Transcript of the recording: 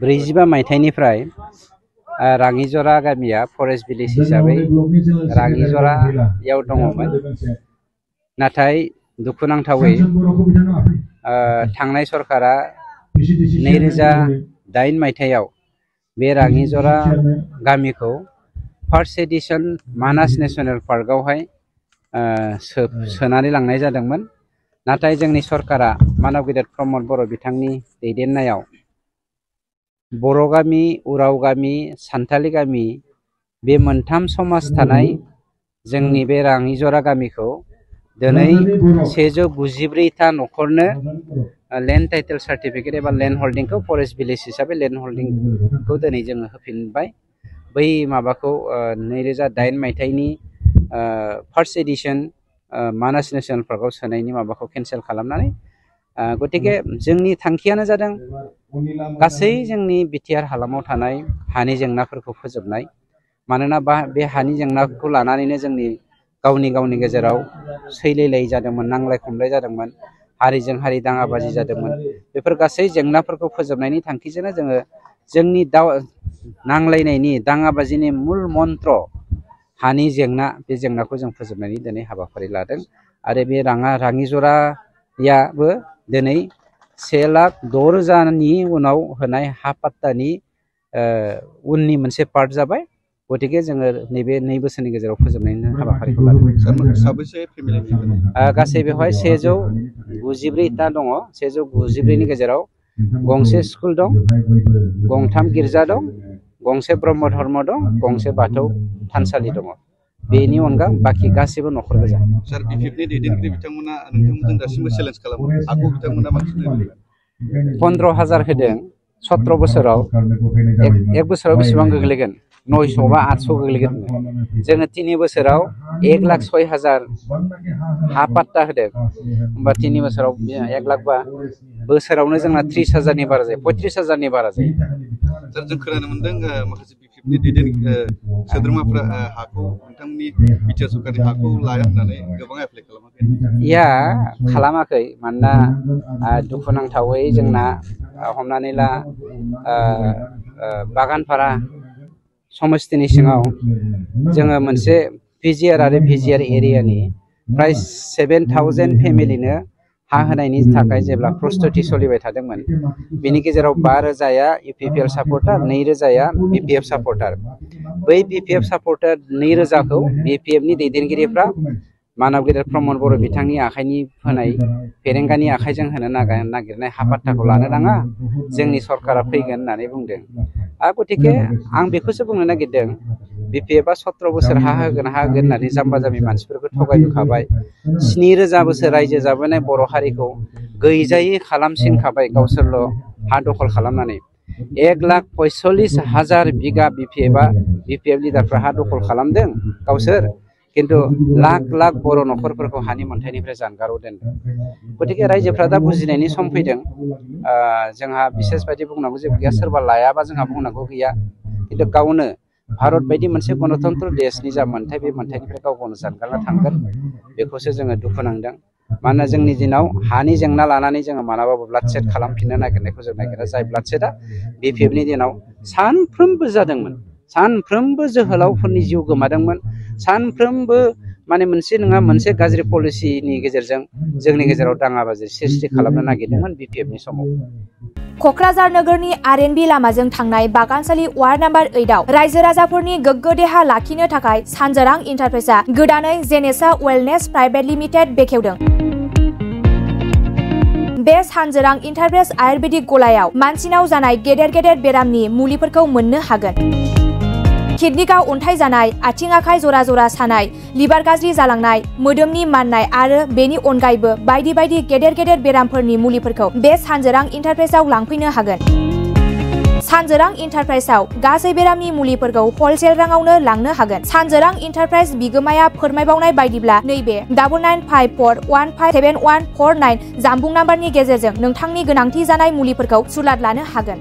45 मायथाइनिफ्राय राङिजरा गामिया forest village हिसाबै राङिजरायाव दङमोन। नाथाय दुखुनांथावै थांनाय सरकारा 2008 मायथाइयाव बे राङिजरा गामिखौ फार्स्ट एडिशन मानास नेशनेल पार्कआवहाय सोनानै लांनाय जादोंमोन। नाथाय जोंनि सरकारा मानव गेदेर प्रमद बर' बिथांनि दैदेननायाव बर' गामि, उराव गामि, सान्थालि गामि बे मोनथाम समाज थानाय जोंनि बे राङिजरा गामिखौ दिनै 194 न'खरनो लैंड टाइटल सार्टिफिकेट एबा लैंड होल्डिंखौ फरेस्ट भिलेज हिसाबै लैंड होल्डिंखौ दिनै जोङो होफिनबाय। बै माबाखौ 2008 मायथाइनि फार्स्ट एडिशन मानास नेशनेल पार्कआव सोनायनि माबाखौ केन्सेल खालामनानै गतिके जोंनि थांखियानो जादों गासै जोंनि बिटिआर हालामाव थानाय हानि जेंनाफोरखौ फोजोबनाय। मानोना बे हानि जेंनाखौ लानानैनो जोंनि गावनि गेजेराव सैलायलाय जादोंमोन, नांलाय खमलाय जादोंमोन, हारिजों हारि दाङाबाजि जादोंमोन। बेफोर गासै जेंनाफोरखौ फोजोबनायनि थांखिजोंनो जोङो जोंनि नांलायनायनि दाङाबाजिनि मुल मन्त्र हानि जेंना, बे जेंनाखौ जों फोजोबनायनि दिनै हाबाफारि लादों। आरो बे राङिजरायाबो दिनै 1,06,000 उनाव होनाय हा पाट्टानि उननि मोनसे पार्ट जाबाय। गतिके जोङो नैबे 2 बोसोरनि गेजेराव फोजोबनायनि हाबाफारिखौ लादों। गासै बेवहाय 194 दङ। 194नि गेजेराव गंसे स्कुल दं, गंथाम गिर्जा दं, गंसे ब्रह्म धर्म दं, गंसे बाथौ थानसालि दङ। बेनि अनगा बाखि गासिबो न'खर गोजा। सार बिपिएफनि दैदेनगिरि बिथांमोना नोंथांमोनजों दासिमबो चेलेन्ज खालामो। हाखौ बिथांमोना बांसिन 15,000 होदों 17 बोसोराव। एक बोसोराव बेसेबां गोग्लैगोन? 900 बा 800 गोग्लैगोन। जोङो 3 बोसोराव 1,06,000 हा पाट्टा होदों। होमबा 3 बोसोराव 1 लाख बा बोसोरावनो जोंना 30,000नि बारा जायो, 35,000नि बारा जायो। सार जों खोनानो मोनदों माखासे बिपिएफनि दैदेनगिरि सोद्रोमाफ्रा हाखौ नोंथांमोननि बिटिआर सरकारनि हाखौ लाया होननानै गोबां एप्लाइ खालामाखै। खालामाखै। मानोना दुखुनांथावै जोंना हमनानै ला बागानपारा समस्तिनि सिङाव जोङो मोनसे पिजिआर आरो भिजिआर एरियानि प्राय 7,000 फेमिलिनो हा होनायनि थाखाय जेब्ला प्रस्तुति सोलिबाय थादोंमोन, बेनि गेजेराव 5,000या इउपिपिएल सापर्टार, 2,000या बिपिएफ सापर्टार। बै बिपिएफ सापर्टार 2,000खौ बिपिएफनि दैदेनगिरिफ्रा मानव गेदेर प्रमद बर' बिथांनि आखाइनि होनाय फेरेंगानि आखाइजों होनो नागिरनाय हा पाट्टाखौ लानो नाङा, जोंनि सरकारा फैगोन होननानै बुंदों। गतिके आं बेखौसो बुंनो नागिरदों, बिपिएफआ 17 बोसोर हा होगोन होननानै जाम्बा जाम्बि मानसिफोरखौ थगायबोखाबाय। 7,000 बोसोर रायजो जाबोनाय बर' हारिखौ गैजायै खालामसिनखाबाय गावसोरल' हा दखल खालामनानै। 1,45,000 बिगा बिपिएफ लिडारफ्रा हा दखल खालामदों गावसोर, किन्तु लाख लाख बर' न'खरफोरखौ हानि मोनथायनिफ्राय जानगाराव दोनदों। गतिके रायजोफ्रा दा बुजिनायनि सम फैदों। जोंहा बिसेस बायदि बुंनांगौ जेबो गैया, सोरबा लायाबा जोंहा बुंनांगौ गैया। किन्तु गावनो भारत बायदि मोनसे गणतन्त्र देशनि जा मोन्थाय, बे मोन्थायनिफ्राय गाव गावनो जानगारना थांगोन, बेखौसो जोङो दुखु नांदों। मानोना जोंनि दिनाव हानि जेंना लानानै जोङो मालाबाबो ब्लाडसेड खालामफिननो नागिरनायखौ जों नागिरा। जाय ब्लाडसेडआ बिपिएफनि दिनाव सानफ्रोमबो जादोंमोन, सानफ्रोमबो जोहोलावफोरनि जिउ गोमादोंमोन, सानफ्रोमबो माने मोनसे नङा मोनसे गाज्रि पलिसिनि गेजेरजों जोंनि गेजेराव दाङाबाजि सृष्टि खालामनो नागिरदोंमोन बिपिएफनि समाव। क'क्राझार नोगोरनि आरएनबि लामाजों थांनाय बागानसालि वार्ड नम्बर 8आव रायजो राजाफोरनि गोग्गो देहा लाखिनो थाखाय सानजोरां इन्टारप्राइजआ गोदानै जेनेसा वेलनेस प्राइभेट लिमिटेड बेखेवदों। बे सानजोरां इन्टारप्राइज आयुर्वेदिक गलायाव मानसिनाव जानाय गेदेर गेदेर बेरामनि मुलिफोरखौ मोननो हागोन। किडनिकआव अन्थाइ जानाय, आथिं आखाइ जरा जरा सानाय, लिभार गाज्रि जालांनाय, मोदोमनि माननाय आरो बेनि अनगायैबो बायदि बायदि गेदेर गेदेर बेरामफोरनि मुलिफोरखौ बे सानजोरां इन्टारप्राइजआव लांफैनो हागोन। सानजोरां इन्टारप्राइजआव गासै बेरामनि मुलिफोरखौ हलसेल राङावनो लांनो हागोन। सानजोरां इन्टारप्राइज बिगोमाया फोरमायबावनाय बायदिब्ला नैबे 9954157149 जानबुं नाम्बारनि गेजेरजों नोंथांनि गोनांथि जानाय मुलिफोरखौ सुलाद लानो हागोन।